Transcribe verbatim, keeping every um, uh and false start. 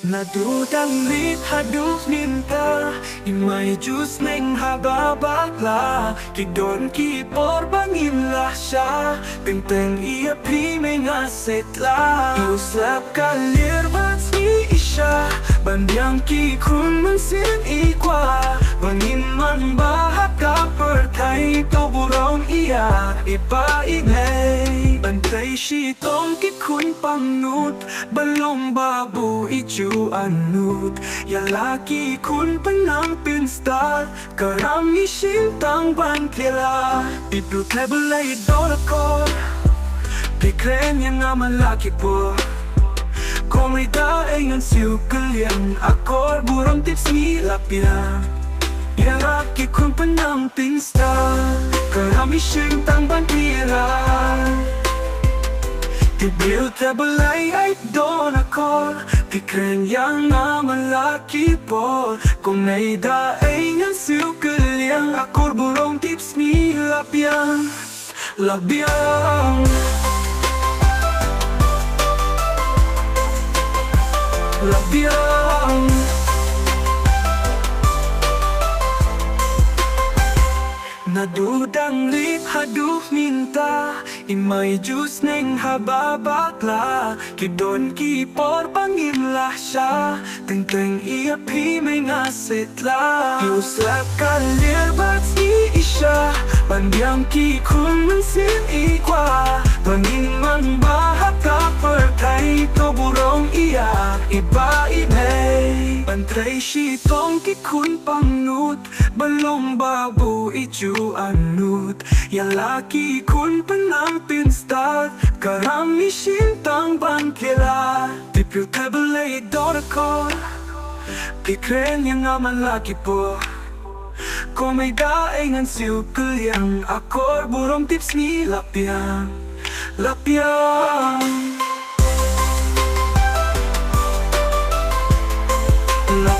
Naduh dang rit haduh mynta, i Mei ju sneng haba bakla. Ki don ki por ba ngin lah shah, teng teng ïa phi Mei nga shet la. U slap ka lier bad sngi i shah, ban biang ki khun mynsiem i kwah. Ba ngin manbah ha ka pyrthei, to burom ïa i Bah i Mei. Ban trei shitom ki khun pangnud, ban long ba buh i ju anud. Ïa la ki khun Penang pynstad, ka ram i shim tang ban khlieh la. Phi pyrthei Blei don akor, phi kren ïa nga man la ki por. Kumne da ei ngan siew kylliang, akor burom tipsngi la biang. Ïa la ki khun Penang pynstad, ka ram i shim tang ban khlieh la. Phi pyrthei Blei ei don akor, phi kren ïa nga man la ki por. Kumne da ei ngan siew kylliang, akor burom tipsngi la biang. La biang, la biang. Naduh dang rit haduh mynta, i Mei ju sneng haba bakla. Ki don ki por ba ngin lah shah, teng teng ïa phi Mei nga shet la. U slap ka lier bad sngi i shah, ban biang ki khun mynsiem i kwah. Ba ngin manbah ha ka pyrthei, to burom ïa i Bah i Mei. Ban trei shitom ki khun pangnud, ban long ba buh i ju anud. Ïa la ki khun Penang pynstad, ka ram i shim tang ban khlieh la. Phi pyrthei Blei don akor, phi kren ïa nga man la ki por. Kumne da ei ngan siew kylliang, akor burom tipsngi la biang. La biang, la